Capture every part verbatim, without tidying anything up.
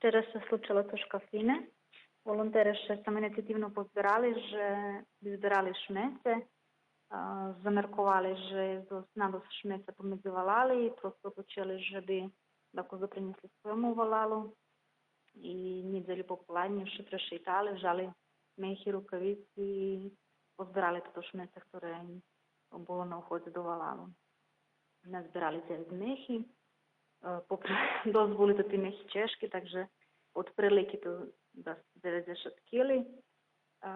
Вчера ше случело то шкафине. Волонтери ше самоинициятивно позберали, же визберали шмеце, а, замерковали же зоз надосц шмеца помедзи валали и просто почели же би дакус допринєсли свойому валалу. И нєдзелю пополадню ше прешейтали, вжали мехи, рукавици, позберали тото шмеце хторе им було на уходзе до валалу. Назберали дзевец мехи. Е, попри, досц були тоти мехи чежки, так же од прилики то дас дзеведзешат кили. Е,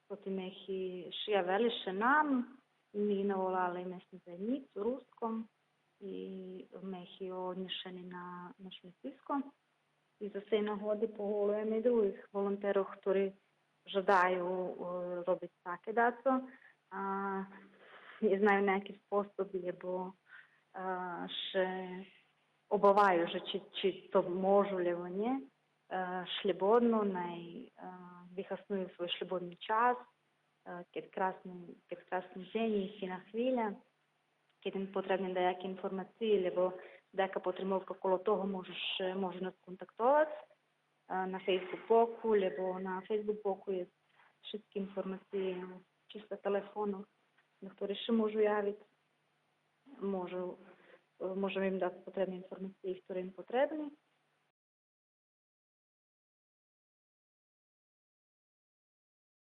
тоти мехи ше явели ше нам, ми наволали месну заєднїцу, Руском, и мехи однєшени на, на шмециско. И зоз сей нагоди поголуєме и других волонтерох, хтори жадаю, е, робиц таке дацо, а нє знаю на яки способ, лєбо, е, ше обаваю же чи, чи то можу, лєбо нє, е, шлєбодно, най, е, вихасную свой шлєбодни час, е, кед красни, кед красни дзень и фина хвиля, кед им потребни даяки информациї, лєбо даяка потримовка коло того, можеш, можу нас контактовац, е, на Фейсбук боку, лєбо на Фейсбук боку єст шицки информациї, числа телефону, на хтори ше можу явиц. Можу, е, можеме им дац потребни информациї, хтори им потребни.